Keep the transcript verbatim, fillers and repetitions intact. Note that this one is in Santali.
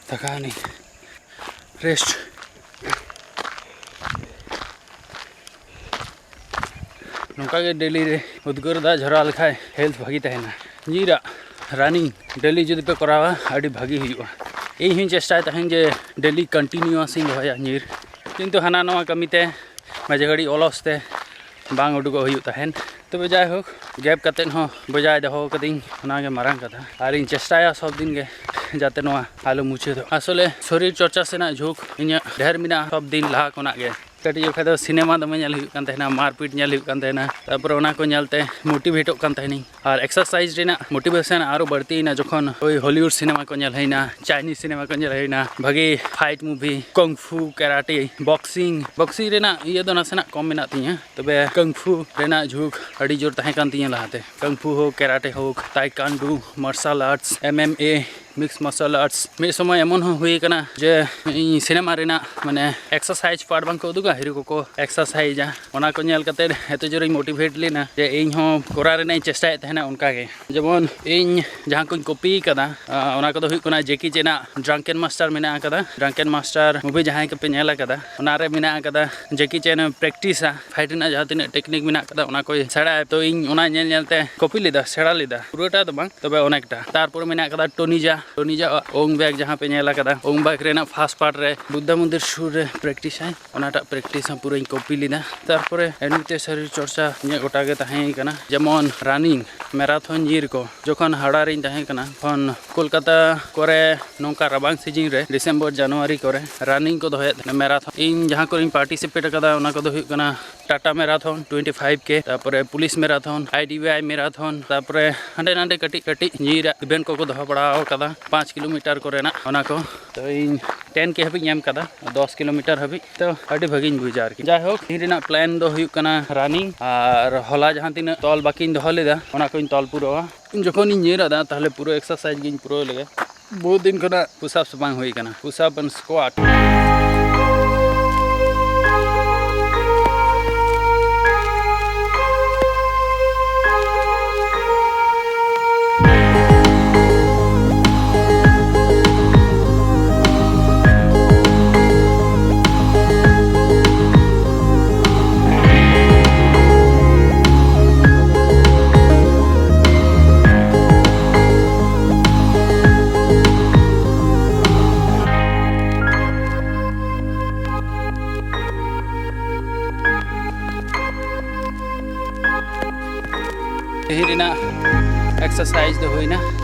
ᱛᱷᱟᱠᱟᱣᱱᱟᱹᱧ᱾ ᱨᱮᱥᱴ᱾ ᱱᱚᱝᱠᱟ ᱜᱮ ᱰᱮᱞᱤ ᱨᱮ ᱩᱫᱽᱜᱟᱹᱨ ᱫᱟᱜ ᱡᱷᱚᱨᱟᱣ ᱞᱮᱠᱷᱟᱡ ᱦᱮᱞᱛᱷ ᱵᱷᱟᱹᱜᱤ ᱛᱟᱦᱮᱱᱟ᱾ ᱧᱤᱨᱟᱜ, ᱨᱟᱱᱤᱝ ᱰᱮᱞᱤ ᱡᱩᱫᱤ ᱯᱮ ᱠᱚᱨᱟᱣᱟ, ᱟᱹᱰᱤ ᱵᱷᱟᱹᱜᱤ ᱦᱩᱭᱩᱜᱼᱟ᱾ ᱤᱧ ᱦᱚᱸᱧ ᱪᱮᱥᱴᱟᱭ ᱛᱟᱦᱮᱱ ᱡᱮ ᱰᱮᱞᱤ ᱠᱚᱱᱴᱤᱱᱤᱭᱩᱣᱟᱥ ᱤᱧ ᱫᱚᱦᱚᱭᱟ ᱧᱤᱨ, ᱠᱤᱱᱛᱩ ᱦᱟᱱᱟ ᱱᱚᱣᱟ ᱠᱟᱹᱢᱤᱛᱮ ᱢᱟᱡᱷᱮ ᱜᱷᱟᱹᱲᱤᱡ ᱚᱞᱚᱥ ᱛᱮ ᱵᱟᱝ ᱩᱰᱩᱠᱚᱜ ᱦᱩᱭᱩᱜ ᱛᱟᱦᱮᱱ᱾ ᱛᱚᱵᱮ ᱡᱟᱭᱦᱳᱠ, ᱜᱮᱯ ᱠᱟᱛᱮᱫ ᱦᱚᱸ ᱵᱚᱡᱟᱭ ᱫᱚᱦᱚ ᱠᱟᱹᱫᱟᱹᱧ, ᱚᱱᱟᱜᱮ ᱢᱟᱨᱟᱝ ᱠᱟᱛᱷᱟ᱾ ᱟᱨᱤᱧ ᱪᱮᱥᱴᱟᱭᱟ ᱥᱚᱵ ᱫᱤᱱ ᱜᱮ ᱡᱟᱛᱮ ᱱᱚᱣᱟ ᱟᱞᱚ ᱢᱩᱪᱟᱹᱫᱚᱜ᱾ ᱟᱥᱚᱞᱮ ᱥᱚᱨᱤᱨ ᱪᱚᱨᱪᱟ ᱥᱮᱱᱟᱜ ᱡᱷᱩᱸᱠ ᱤᱧᱟᱹᱜ ᱰᱷᱮᱨ ᱢᱮᱱᱟᱜᱼᱟ ᱥᱚᱵ ᱫᱤᱱ ᱞᱟᱦᱟ ᱠᱷᱚᱱᱟᱜ ᱜᱮ᱾ ᱠᱟᱹᱴᱤᱡ ᱡᱚᱠᱷᱟᱡ ᱫᱚ ᱥᱤᱱᱮᱢᱟ ᱫᱚᱢᱮ ᱧᱮᱞ ᱦᱩᱭᱩᱜ ᱠᱟᱱ ᱛᱟᱦᱮᱱᱟ, ᱢᱟᱨᱯᱤᱴ ᱧᱮᱞ ᱦᱩᱭᱩᱜ ᱠᱟᱱ ᱛᱟᱦᱮᱱᱟ, ᱛᱟᱨᱯᱚᱨᱮ ᱚᱱᱟ ᱠᱚ ᱧᱮᱞᱛᱮ ᱢᱳᱴᱤᱵᱷᱮᱴᱚᱜ ᱠᱟᱱ ᱛᱟᱦᱮᱱᱤᱧ᱾ ᱟᱨ ᱮᱠᱥᱟᱨᱥᱟᱭᱤᱡᱽ ᱨᱮᱱᱟᱜ ᱢᱳᱴᱤᱵᱷᱮᱥᱚᱱ ᱟᱨᱚ ᱵᱟᱹᱲᱛᱤᱭᱮᱱᱟ ᱡᱚᱠᱷᱚᱱ ᱳᱭ ᱦᱚᱞᱤᱣᱩᱰ ᱥᱤᱱᱮᱢᱟ ᱠᱚ ᱧᱮᱞ ᱦᱩᱭᱱᱟ, ᱪᱟᱭᱱᱤᱡᱽ ᱥᱤᱱᱮᱢᱟ ᱠᱚ ᱧᱮᱞ ᱦᱩᱭᱱᱟ, ᱵᱷᱟᱜᱤ ᱯᱷᱟᱭᱤᱴ ᱢᱩᱵᱷᱤ, ᱠᱚᱝᱯᱷᱩ, ᱠᱟᱨᱟᱴᱮ, ᱵᱚᱠᱥᱤᱝ᱾ ᱵᱚᱠᱥᱤᱝ ᱨᱮᱱᱟᱜ ᱤᱭᱟᱹ ᱫᱚ ᱱᱟᱥᱮᱱᱟᱜ ᱠᱚᱢ ᱢᱮᱱᱟᱜ ᱛᱤᱧᱟᱹ, ᱛᱚᱵᱮ ᱠᱚᱝᱯᱷᱩ ᱨᱮᱱᱟᱜ ᱡᱷᱩᱸᱠ ᱟᱹᱰᱤ ᱡᱳᱨ ᱛᱟᱦᱮᱸ ᱠᱟᱱ ᱛᱤᱧᱟᱹ ᱞᱟᱦᱟᱛᱮ᱾ ᱠᱚᱝᱯᱷᱩ ᱦᱳᱠ, ᱠᱟᱨᱟᱴᱮ ᱦᱳᱠ, ᱛᱟᱭᱠᱟᱱᱰᱩ, ᱢᱟᱨᱥᱟᱞ ᱟᱨᱴᱥ, ᱮᱢ ᱮᱢ ᱮ, ᱢᱤᱠᱥ ᱢᱟᱨᱥᱟᱞ ᱟᱨᱴᱥ᱾ ᱢᱤᱫ ᱥᱚᱢᱚᱭ ᱮᱢᱚᱱ ᱦᱚᱸ ᱦᱩᱭ ᱠᱟᱱᱟ ᱡᱮ ᱤᱧ ᱥᱤᱱᱮᱢᱟ ᱨᱮᱱᱟᱜ ᱢᱟᱱᱮ ᱮᱠᱥᱟᱨᱥᱟᱭᱤᱡᱽ ᱯᱟᱨᱴ ᱵᱟᱝ ᱠᱚ ᱩᱫᱩᱜᱟ, ᱦᱤᱨᱳ ᱠᱚᱠᱚ ᱮᱠᱥᱟᱨᱥᱟᱭᱤᱡᱟ, ᱚᱱᱟ ᱠᱚ ᱧᱮᱞ ᱠᱟᱛᱮ ᱮᱛᱚ ᱡᱳᱨᱤᱧ ᱢᱳᱴᱤᱵᱷᱮᱴ ᱞᱮᱱᱟ ᱡᱮ ᱤᱧ ᱦᱚᱸ ᱠᱚᱨᱟᱣ ᱨᱮᱱᱟᱜ ᱤᱧ ᱪᱮᱥᱴᱟᱭᱮᱫ ᱛᱟᱦᱮᱱᱟ᱾ ᱚᱱᱠᱟ ᱜᱮ ᱡᱮᱢᱚᱱ ᱤᱧ ᱡᱟᱦᱟᱸ ᱠᱚᱧ ᱠᱚᱯᱤ ᱠᱟᱫᱟ, ᱟᱸ, ᱚᱱᱟ ᱠᱚᱫᱚ ᱦᱩᱭᱩᱜ ᱠᱟᱱᱟ ᱡᱮᱠᱤ ᱪᱮᱱᱟᱜ ᱰᱨᱟᱝᱠᱮᱱ ᱢᱟᱥᱴᱟᱨ ᱢᱮᱱᱟᱜ ᱟᱠᱟᱫᱟ᱾ ᱰᱨᱟᱝᱠᱮᱱ ᱢᱟᱥᱴᱟᱨ ᱢᱩᱵᱷᱤ ᱡᱟᱦᱟᱸᱭ ᱠᱚᱯᱮ ᱧᱮᱞ ᱟᱠᱟᱫᱟ, ᱚᱱᱟ ᱨᱮ ᱢᱮᱱᱟᱜ ᱟᱠᱟᱫᱟ ᱡᱮᱠᱤ ᱪᱮᱱ ᱯᱨᱮᱠᱴᱤᱥᱟ, ᱯᱷᱟᱭᱤᱴ ᱨᱮᱱᱟᱜ ᱡᱟᱦᱟᱸ ᱛᱤᱱᱟᱹᱜ ᱴᱮᱠᱱᱤᱠ ᱢᱮᱱᱟᱜ ᱟᱠᱟᱫᱟ, ᱚᱱᱟ ᱠᱚᱭ ᱥᱮᱬᱟᱭᱟ᱾ ᱛᱚ ᱤᱧ ᱚᱱᱟ ᱧᱮᱞ ᱧᱮᱞ ᱛᱮ ᱠᱚᱯᱤ ᱞᱮᱫᱟ, ᱥᱮᱬᱟ ᱞᱮᱫᱟ, ᱯᱩᱨᱟᱹᱴᱟ ᱫᱚ ᱵᱟᱝ, ᱛᱚᱵᱮ ᱚᱱᱮᱠᱴᱟ᱾ ᱛᱟᱨᱯᱚᱨ ᱢᱮᱱᱟᱜ ᱟᱠᱟᱫᱟ ᱴᱳᱱᱤᱡᱟ, ᱛᱚ ᱱᱤᱡᱟᱜ ᱳᱝ ᱵᱮᱜᱽ ᱡᱟᱦᱟᱸ ᱯᱮ ᱧᱮᱞ ᱟᱠᱟᱫᱟ, ᱳᱝ ᱵᱮᱜᱽ ᱨᱮᱱᱟᱜ ᱯᱷᱟᱥᱴ ᱯᱟᱨᱴ ᱨᱮ ᱵᱩᱫᱽᱫᱷᱟ ᱢᱚᱱᱫᱤᱨ ᱥᱩᱨ ᱨᱮ ᱯᱨᱮᱠᱴᱤᱥ ᱟᱭ, ᱚᱱᱟᱴᱟᱜ ᱯᱨᱮᱠᱴᱤᱥ ᱦᱚᱸ ᱯᱩᱨᱟᱹᱧ ᱠᱚᱯᱤ ᱞᱮᱫᱟ᱾ ᱛᱟᱨᱯᱚᱨᱮ ᱮᱢᱱᱤᱛᱮ ᱥᱚᱨᱤᱨ ᱪᱚᱨᱪᱟ ᱤᱧᱟᱹᱜ ᱜᱚᱴᱟ ᱜᱮ ᱛᱟᱦᱮᱸ ᱠᱟᱱᱟ, ᱡᱮᱢᱚᱱ ᱨᱟᱱᱤᱝ, ᱢᱮᱨᱟᱛᱷᱚᱱ ᱧᱤᱨ ᱠᱚ᱾ ᱡᱚᱠᱷᱚᱱ ᱦᱟᱣᱲᱟ ᱨᱤᱧ ᱛᱟᱦᱮᱸ ᱠᱟᱱᱟ, ᱛᱚᱠᱷᱚᱱ ᱠᱳᱞᱠᱟᱛᱟ ᱠᱚᱨᱮ ᱱᱚᱝᱠᱟ ᱨᱟᱵᱟᱝ ᱥᱤᱡᱤᱱ ᱨᱮ ᱰᱤᱥᱮᱢᱵᱚᱨ ᱡᱟᱱᱩᱣᱟᱨᱤ ᱠᱚᱨᱮ ᱨᱟᱱᱤᱝ ᱠᱚ ᱫᱚᱦᱚᱭᱮᱫ ᱛᱟᱦᱮᱱᱟ, ᱢᱮᱨᱟᱛᱷᱚᱱ᱾ ᱤᱧ ᱡᱟᱦᱟᱸ ᱠᱚᱨᱮᱧ ᱯᱟᱨᱴᱤᱥᱤᱯᱮᱴ ᱟᱠᱟᱫᱟ, ᱚᱱᱟ ᱠᱚᱫᱚ ᱦᱩᱭᱩᱜ ᱠᱟᱱᱟ ᱴᱟᱴᱟ ᱢᱮᱨᱟᱛᱷᱚᱱ, ᱴᱩᱭᱮᱱᱴᱤ ᱯᱷᱟᱭᱤᱵᱷ ᱠᱮ, ᱛᱟᱨᱯᱚᱨᱮ police marathon, I D B I ᱢᱮᱨᱟᱛᱷᱚᱱ, ᱛᱟᱨᱯᱚᱨᱮ ᱦᱟᱸᱰᱮ ᱱᱟᱰᱮ ᱠᱟᱹᱴᱤᱡ ᱠᱟᱹᱴᱤᱡ ᱧᱤᱨᱟᱜ ᱤᱵᱷᱮᱱᱴ ᱠᱚᱠᱚ ᱫᱚᱦᱚ ᱵᱟᱲᱟ ᱟᱠᱟᱫᱟ, ᱯᱟᱸᱪ ᱠᱤᱞᱳᱢᱤᱴᱟᱨ ᱠᱚᱨᱮᱱᱟᱜ, ᱚᱱᱟ ᱠᱚ᱾ ᱛᱚ ᱤᱧ ᱴᱮᱱ ᱠᱮ ᱦᱟᱹᱵᱤᱡ ᱤᱧ ᱮᱢ ᱠᱟᱫᱟ, ᱫᱚᱥ ᱠᱤᱞᱳᱢᱤᱴᱟᱨ ᱦᱟᱹᱵᱤᱡ᱾ ᱛᱚ ᱟᱹᱰᱤ ᱵᱷᱟᱹᱜᱤᱧ ᱵᱩᱡᱟ ᱟᱨᱠᱤ᱾ ᱡᱟᱭᱦᱳᱠ, ᱛᱮᱦᱮᱧ ᱨᱮᱱᱟᱜ ᱯᱞᱮᱱ ᱫᱚ ᱦᱩᱭᱩᱜ ᱠᱟᱱᱟ ᱨᱟᱱᱤᱝ, ᱟᱨ ᱦᱚᱞᱟ ᱡᱟᱦᱟᱸ ᱛᱤᱱᱟᱹᱜ ᱛᱚᱞ ᱵᱟᱹᱠᱤᱧ ᱫᱚᱦᱚ ᱞᱮᱫᱟ, ᱚᱱᱟ ᱠᱚᱧ ᱛᱚᱞ ᱯᱩᱨᱟᱹᱣᱟ᱾ ᱡᱚᱠᱷᱚᱱᱤᱧ ᱧᱤᱨ ᱟᱫᱟ, ᱛᱟᱦᱞᱮ ᱯᱩᱨᱟᱹ ᱮᱠᱥᱟᱨᱥᱟᱭᱤᱡᱽ ᱜᱤᱧ ᱯᱩᱨᱟᱹᱣ ᱞᱮᱜᱮ᱾ ᱵᱚᱦᱩᱛ ᱫᱤᱱ ᱠᱷᱚᱱᱟᱜ ᱯᱩᱥᱟᱯᱥ ᱵᱟᱝ ᱦᱩᱭ ᱠᱟᱱᱟ, ᱯᱩᱥᱟᱯ ᱮᱱᱰ ᱥᱠᱳᱣᱟᱴ᱾ ᱛᱮᱦᱮᱧ ᱨᱮᱱᱟᱜ ᱮᱠᱥᱟᱨᱥᱟᱭᱤᱡᱽ ᱫᱚ ᱦᱩᱭᱱᱟ᱾